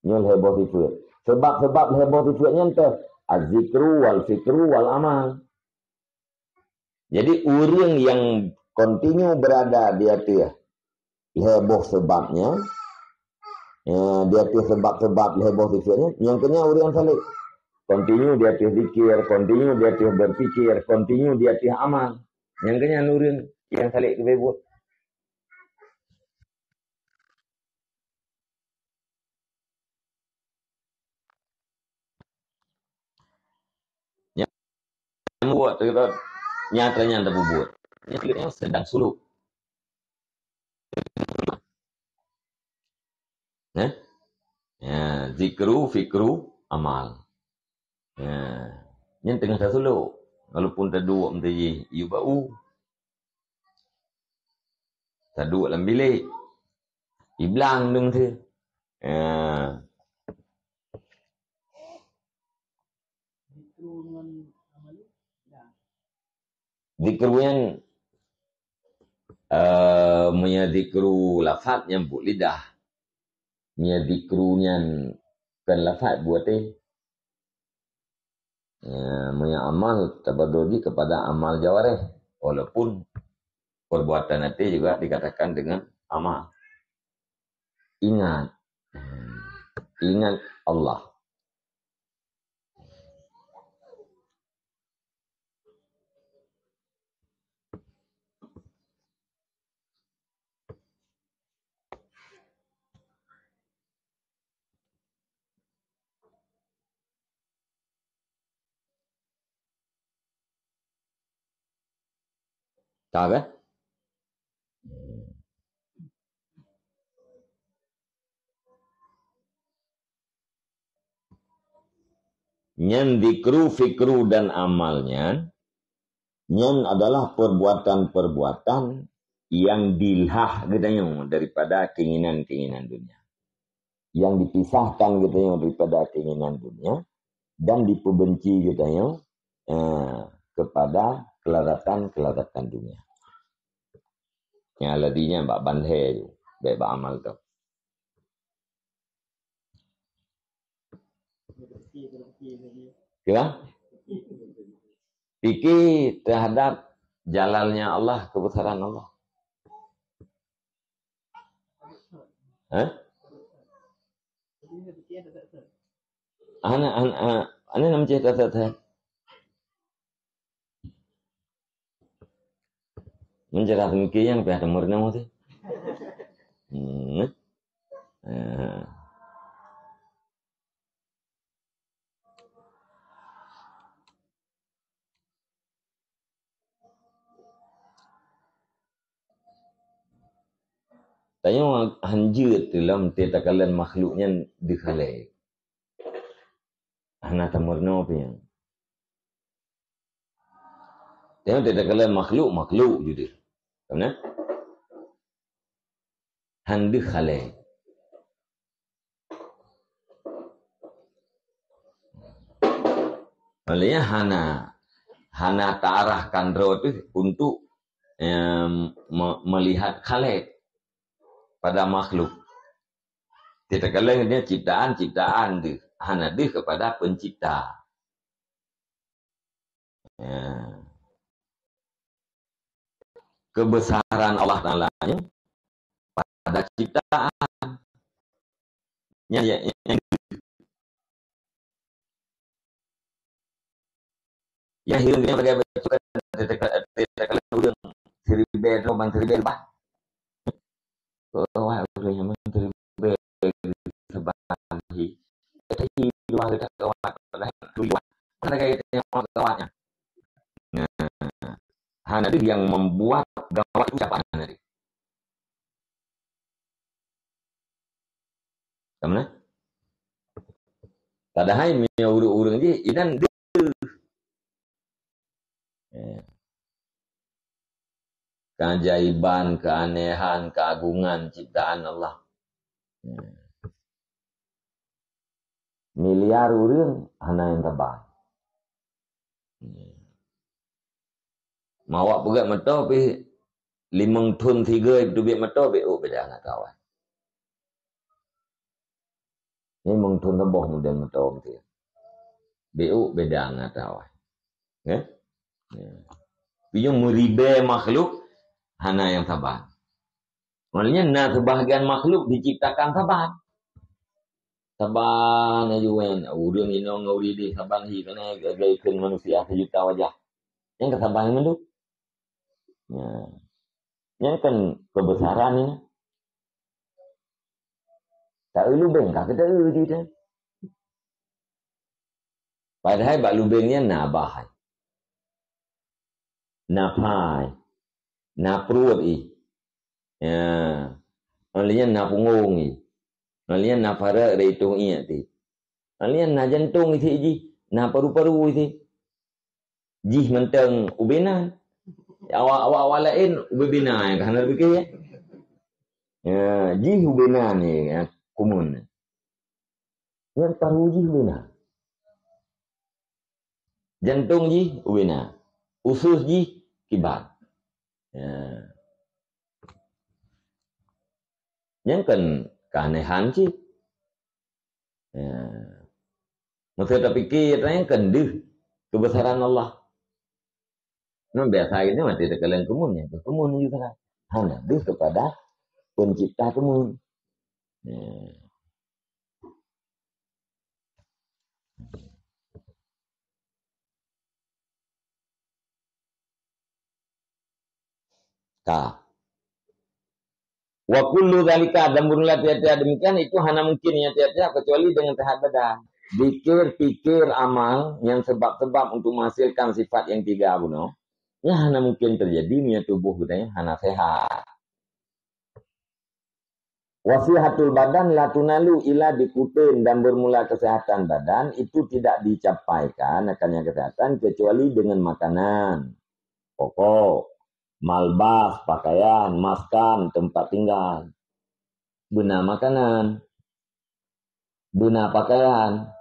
Nyoe lhèe boh sifat. Sebab-sebab lhèe boh sifat nyan teuh, az-zikru wal fikru wal amal. Jadi, ureueng nyang continue berada di ateueh lhèe boh sebab nyan, ya, di ateueh sebab-sebab lhèe boh sifat nyan, nyang keu nyan ureueng salek. Continue di ateueh zikir, continue di ateueh berpikir, continue di ateueh amal. Nyang keu nyan ureueng nyang salek keu buet. Nyang buet teuh, nyata nyan tapeubuet. Nyan sedang suluk. Eh? Ya, zikru, fikru, amal. Ya. Nyan teungoh tasuluk. Walaupun taduek meunteri yub bak u. Taduek lam bilék. Iblang dum tu. Ya. Zikru nyan, eh, meunyoe zikru lafaz nyan buet lidah. Meunyoe zikru nyan kon lafaz buet até. Ya, meunyoe amal tabadol jih kepada amal jawareh, walaupun perbuatan até juga dikatakan dengan amal. Ingat. Ingat Allah. Ka kah? Nyan zikru, fikru, dan amal nyan, nyan adalah perbuatan-perbuatan yang dilah geutanyoe daripada keinginan-keinginan dunia. Yang dipisahkan geutanyoe daripada keinginan dunia dan dipebenci geutanyoe, eh, kepada kelazatan-kelazatan dunia. Nyang ladi nyan bak ban lhèe ju, bèk bak amal tu. Kira? Fikir terhadap jalalnya Allah, kebesaran Allah. Hah? Hana, hana, hana, hana nam cit rasa that. Mencerah pemikiran payah teumeurunoe tu. Hmm. Ah. Tanyoe hanjeuet lom teuh takalon makhluk nyan deuh khalek. Hana tameurunoe pih nyan. Tanyoe teuh takalon makhluk, makhluk ju deuh. Ka na? Han deuh khalek. Oleh nyan hana, hana taarahkan droe teuh untuk, em, me-, melihat khalek pada makhluk. Teuh takalon nyan ciptaan, ciptaan deuh, hana deuh kepada pencipta. Ya. Kebesaran Allah Taala nyan pada ciptaan. Nyan, nyan, nyan. Nyang hireuen nyan lagèe bacut, teuka-, teuka-, teuka-, ureueng siribèe droe ban siribèe leubah. Oh, wah, ureueng nyan ban siribèe leubah hi. Tapi luar dekat gawat, padahal tu luar. Bukan lagèe nyang gawat nyan. Nah, hana deuh nyang membuat gawat itu siapa hana deuh. Ka meunan? Padahai meunyoe ureueng-ureueng jih inan deuh. Eh. keajaiban, keanehan, keagungan ciptaan Allah. Miliar ureuëng hana nyang saban. Mawak peugah moto pih limong thon tiga teubiet moto, beu beda ngat awai. Limong thon saboh model moto meuti. Beu beda ngat awai. Ya? Ya. Meuribée makhluk hana nyang saban. Maksudnya, na sebahagian makhluk diciptakan saban. Saban aju wen, ureuëng inong ngon ureuëng ideh saban hi keunan, lagée kheun manusia sejuta wajah. Nyang ka saban mandum. Ya. Nyang kan kebesaran ini. Tak eu lubeng ka kita eu di dia. Padahai bak lubeng nyan na bah hai. Na phai, na pruet ih. Ya. Lalu nyan na punggong ih. Lalu nyan na parak dari itong iek ti. Lalu nyan na jantong ih jih, na paru-paru ih. Jih mantong ubena. Awak-awak laén ubena nyang ka hana pike. Ya, jih ubena ni ya, kumun. Nyang paru jih ubena. Jantong jih ubena. Usus jih kiban. Ya. Nyang kan keanehan cit. Ya. Masa tapike nyang kan deuh kebesaran Allah. Nah, biasa ini mati tekaleng kumun, nyang kumun juga. Hana deuh kepada pencipta kumun. Ya. Ka. Wa kullu dzalika, dan bermula tiap-tiap demikian, itu hana mungkin nyang tiap-tiap kecuali dengan sehat badan. Zikir, pikir, amal yang sebab-sebab untuk menghasilkan sifat yang tiga bunoe, nyan hana mungkin terjadi meunyoe tuboh geutanyoe hana sehat. Wasihatul badan la tunalu illa bikutin, dan bermula kesehatan badan itu tidak dicapaikan akan yang kesehatan kecuali dengan makanan, pokok, malbas, pakaian, maskan, tempat tinggal. Beuna makanan, beuna pakaian,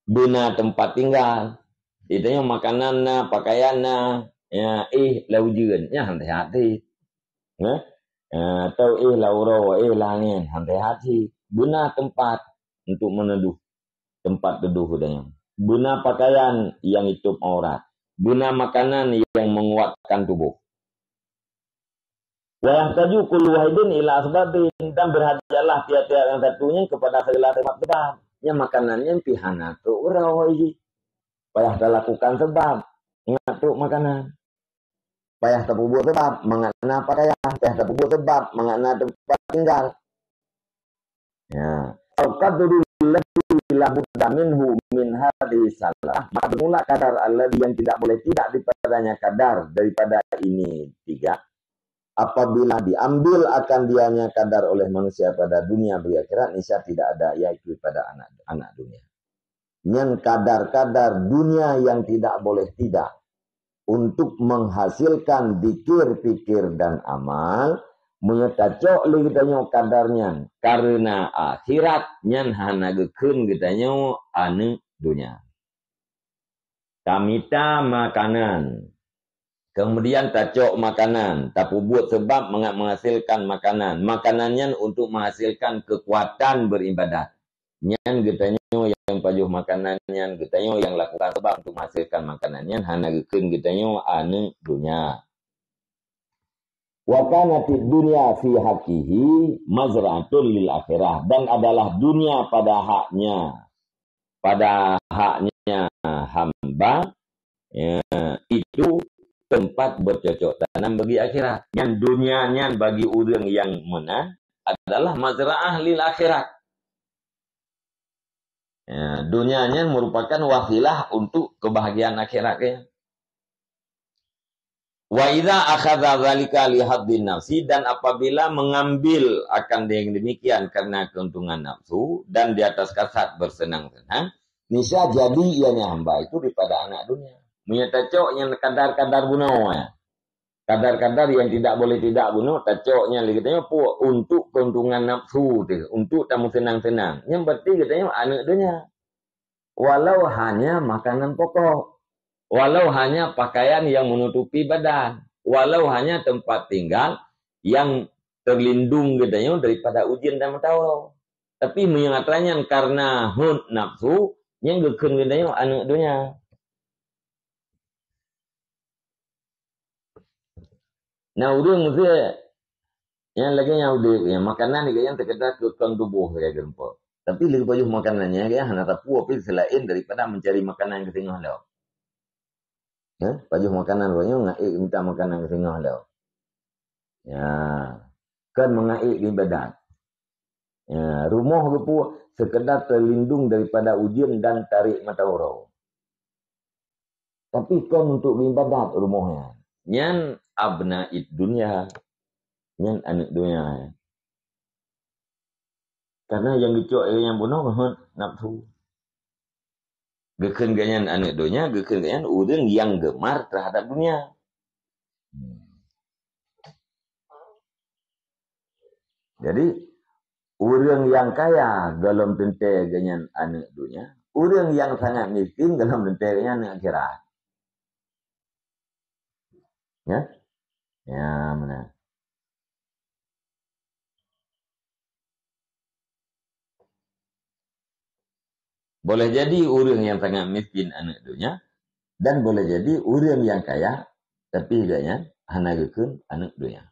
beuna tempat tinggal. Di tanyoe makanan na, pakaian na, ya, éh lam ujeuen, nyan han sehat cit. Nah, ya, atau éh lam uroe, éh lam angén, han sehat cit. Beuna tempat untuk meneduh, tempat teduh di tanyoe. Beuna pakaian yang itôb aurat. Beuna makanan yang menguatkan tuboh. Wa yahtaju kullu wahidin ila asbabin, dan berhajatlah tiap-tiap nyang satu nyan kepada segala sebab-sebab. Nyang makanan nyan pih hana trok uroe jih. Payah talakukan sebab mangat trok makanan. Payah tapeubuet sebab mangat na pakaian. Payah tapeubuet sebab mangat na tempat tinggal. Ya. Al-qadrul ladzi la budda minhu min hadhihi salah. Maka bermula kadar alladzi yang tidak boleh tidak dipadanya kadar daripada ini tiga. Apabila diambil akan dianya kadar oleh manusia pada dunia bagi akhirat, niscaya tidak ada yaitu pada anak, anak dunia. Nyan kadar-kadar dunia yang tidak boleh tidak untuk menghasilkan zikir, pikir, dan amal, meunyoe tacok lé geutanyoe kadar nyan kareuna akhirat, nyan hana geukheun geutanyoe aneuëk donya. Tamita makanan, kemudian tacok makanan, tapeubuet sebab mangat menghasilkan makanan. Makanan nyan untuk menghasilkan kekuatan beribadat. Nyan geutanyoe nyang pajoh makanan nyan, geutanyoe nyang lakukan sebab untuk menghasilkan makanan nyan, hana geukheun geutanyoe aneuëk donya. Wa kanatid dunya fi haqqihi mazra'atul lil akhirah, dan adalah dunia pada haknya, pada haknya hamba, ya, itu tempat bercocok tanam bagi akhirat. Nyan dunia nyan bagi ureuëng nyang meunan adalah mazra'ah lil akhirat. Ya, dunia nyan merupakan wasilah untuk kebahagiaan akhirat dia. Wa idza akhadza dzalika li haddin nafsi, dan apabila mengambil akan yang demikian karena keuntungan nafsu dan di atas kasar bersenang-senang, niscaya jadi ianya hamba itu daripada anak dunia. Meunyoe tacok nyang kadar-kadar bunoe. kadar-kadar yang tidak boleh tidak bunoe tacok nyan lé geutanyoe pue untuk keuntungan nafsu teuh, untuk tameuseunang-seunang. Nyan berarti geutanyoe aneuëk donya. Walau hanya makanan pokok, walau hanya pakaian yang menutupi badan, walau hanya tempat tinggal yang terlindung geutanyoe daripada ujeuen dan mata uroe. Tapi meunyoe atra nyan karena hawa nafsu, nyan geukheun geutanyoe aneuëk donya. Nah, ureuëng Mesir nyang lagée nyan udeb, nyang makanan gobnyan sekedar keu keukeungan tuboh sagai geureumpok. Tapi lé geupajoh makanan nyan, gobnyan hana sapeue pih selain daripada mencari makanan keu singoh lom. Ya, pajoh makanan roh nyoe ngait minta makanan keu singoh lom. Ya, kan mengait ibadat. Ya, rumoh geupeue sekedar terlindung daripada ujeuen dan tarék mata uroe. Tapi kon untuk ibadat rumoh nyan. Nyan abnaid dunya. Nyan aneuëk donya. Karena nyang geucok nyang bunoe hawa nafsu. Geukheun gobnyan aneuëk donya, geukheun gobnyan ureuëng nyang gemar terhadap dunia. Jadi, ureuëng nyang kaya gohlom teuntée gobnyan aneuëk donya, ureuëng nyang sangat miskin gohlom teuntée gobnyan aneuëk akhirat. Ya? Ya, meunan. Boleh jadi ureuëng nyang sangat miskin aneuëk donya, dan boleh jadi ureuëng nyang kaya, tapi gobnyan hana geukheun aneuëk donya.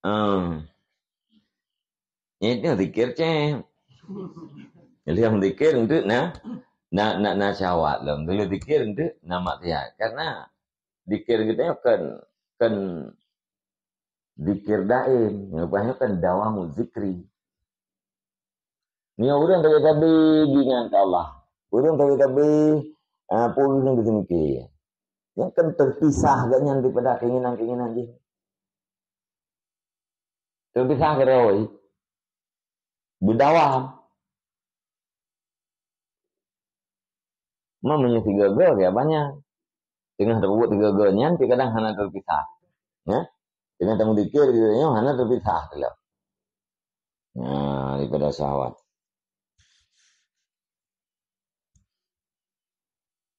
Ah. Nyan zikir céh. Lheueh zikir enteuk na, na, na, na syahwat lom. Lheueh zikir enteuk na maksiat. Karena zikir geutanyoe kan, kan zikir daim. Leupah nyoe kan dawamu zikri. Nyoe ureuëng tabe-tabe geuingat keu Allah. Ureuëng tabe-tabe, ah, peue ureuëng geuseumiké. Nyan kan terpisah gobnyan daripada keinginan-keinginan jih. Terpisah keudroe. Beudawam. Ma meunyoe sigoe-goe, ya banyak. Teungoh tapeubuet sigoe-goe nyan, tapi kadang hana terpisah. Ya? Teungoh tameuzikir, nyoe hana terpisah teuh. Nah, daripada syahwat.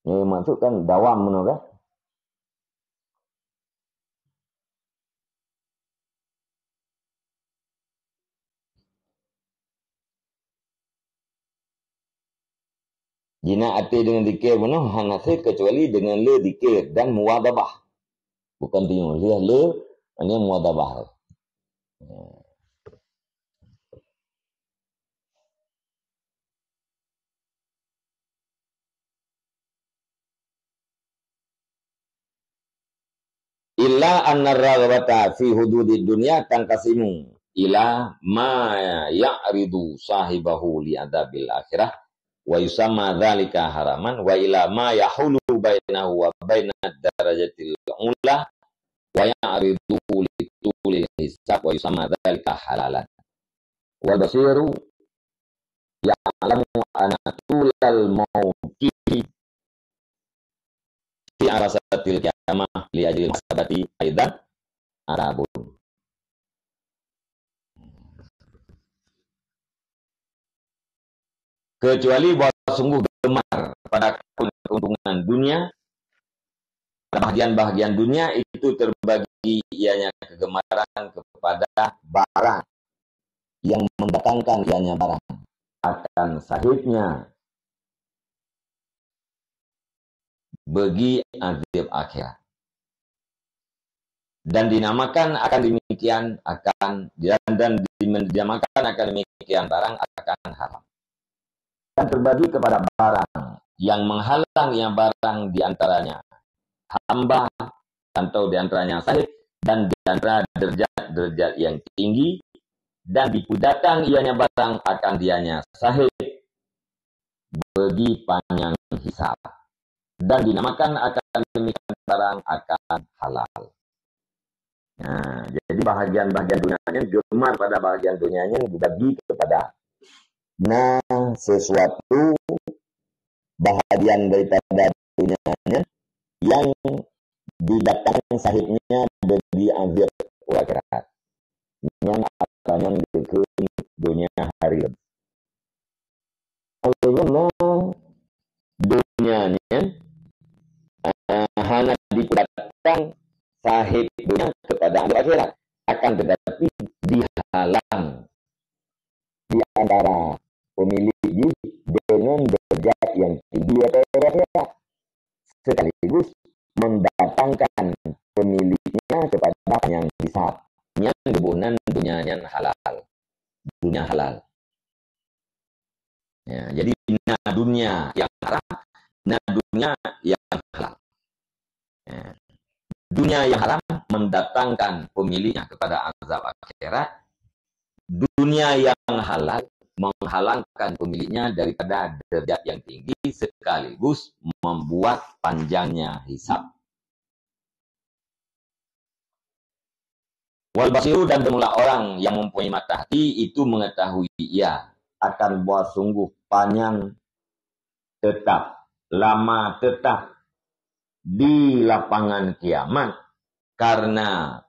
Nyoe maksud kan dawam meunoe kan? Jinak até deungon zikir bunoe hana sép keucuali deungon le zikir dan muwadhabah. Bukon tinyoe, lheueh le, nyan muwadhabah. Illa anna raghabata fi hududid dunya tanqasimu ila ma ya'ridu sahibahu li adzabil akhirah, wa yusamma dzalika haraman, wa ila ma yahulu bainahu wa bainad darajatil ula, wa ya'ridu li tulil hisab, wa yusamma dzalika halalan. Wal basiru ya'lamu anna tulal mauqifi fi arasatil qiyamah li ajli muhasabati aidan arabun. Kecuali bahwa sungguh gemar pada keuntungan dunia, bahagian-bahagian dunia itu terbagi ianya kegemaran kepada barang yang mendatangkan ianya barang. Akan sahibnya bagi azab akhirat. Dan dinamakan akan demikian akan, dan, dan di-, dinamakan akan demikian barang akan haram. Dan terbagi kepada barang yang menghalang yang barang di antaranya hamba atau di antaranya sahib dan di antara derajat-derajat yang tinggi dan dipeudatang ianya barang akan dianya sahib bagi panyang hisab, dan dinamakan akan demikian barang akan halal. Nah, jadi bahagian-bahagian dunia nyan, geumar pada bahagian dunia nyan dibagi kepada, nah, sesuatu bahagian daripada dunia nyan yang didatang sahibnya dari azab akhirat. Nyan apa nyan dikheun dunia hari. Akhirnya dunia nyan, eh, hana dipeudatang sahib dunia kepada azab akhirat, akan tetapi dihalang di antara pemilik jih dengan derajat yang tinggi atau akhirat, sekaligus mendatangkan pemiliknya kepada yang hisab. Nyan geuboh nan dunia nyan halal. Dunia halal. Ya, jadi na dunia yang haram, na dunia yang halal. Ya. Dunia yang haram mendatangkan pemiliknya kepada azab akhirat. Dunia yang halal menghalangkan pemiliknya daripada derajat yang tinggi sekaligus membuat panjangnya hisab. Wal basiru, dan bermula orang yang mempunyai mata hati itu mengetahui ia akan bahwa sungguh panyang tetap, lama tetap di lapangan kiamat karena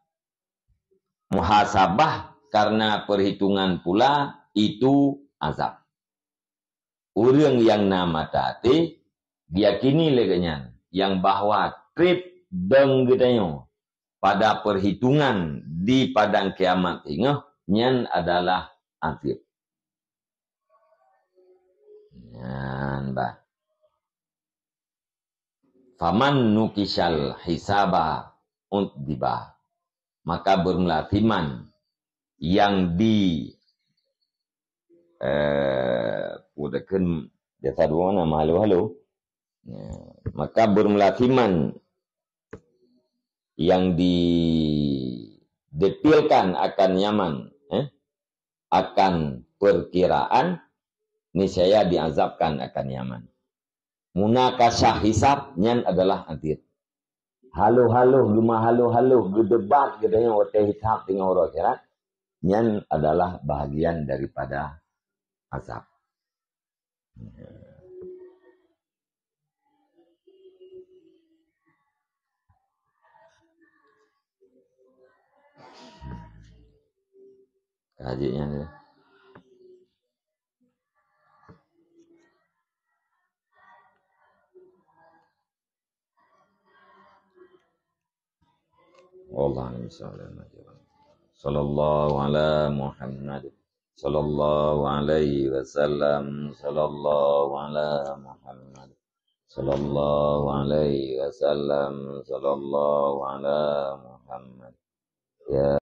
muhasabah, karena perhitungan pula itu azab. Ureuëng nyang na mata até, geuyakini lé geuhnyan nyang bahwa treb dong geutanyoe pada perhitungan di padang kiamat singoh nyan adalah azab. Nyan bah. Faman nukisal hisaba udziba. Maka bermula siman yang di, eh, pudakun jasa dua mana mahalo-halo. Ya, maka bermula siman yang didetilkan akan nyaman, eh, akan perkiraan, niscaya diazabkan akan nyaman. Munakasyah hisab nyan adalah adil. Halo-halo, geumah halo-halo, geudebat geutanyoe watée hisab teungoh uroe akhirat, nyan adalah bahagian daripada azab. Kaji nyan dia. Wallahu a'lam bishawab. Sallallahu ala Muhammad. Sallallahu alaihi wasallam. Sallallahu ala Muhammad. Sallallahu alaihi wasallam. Sallallahu ala Muhammad. Ya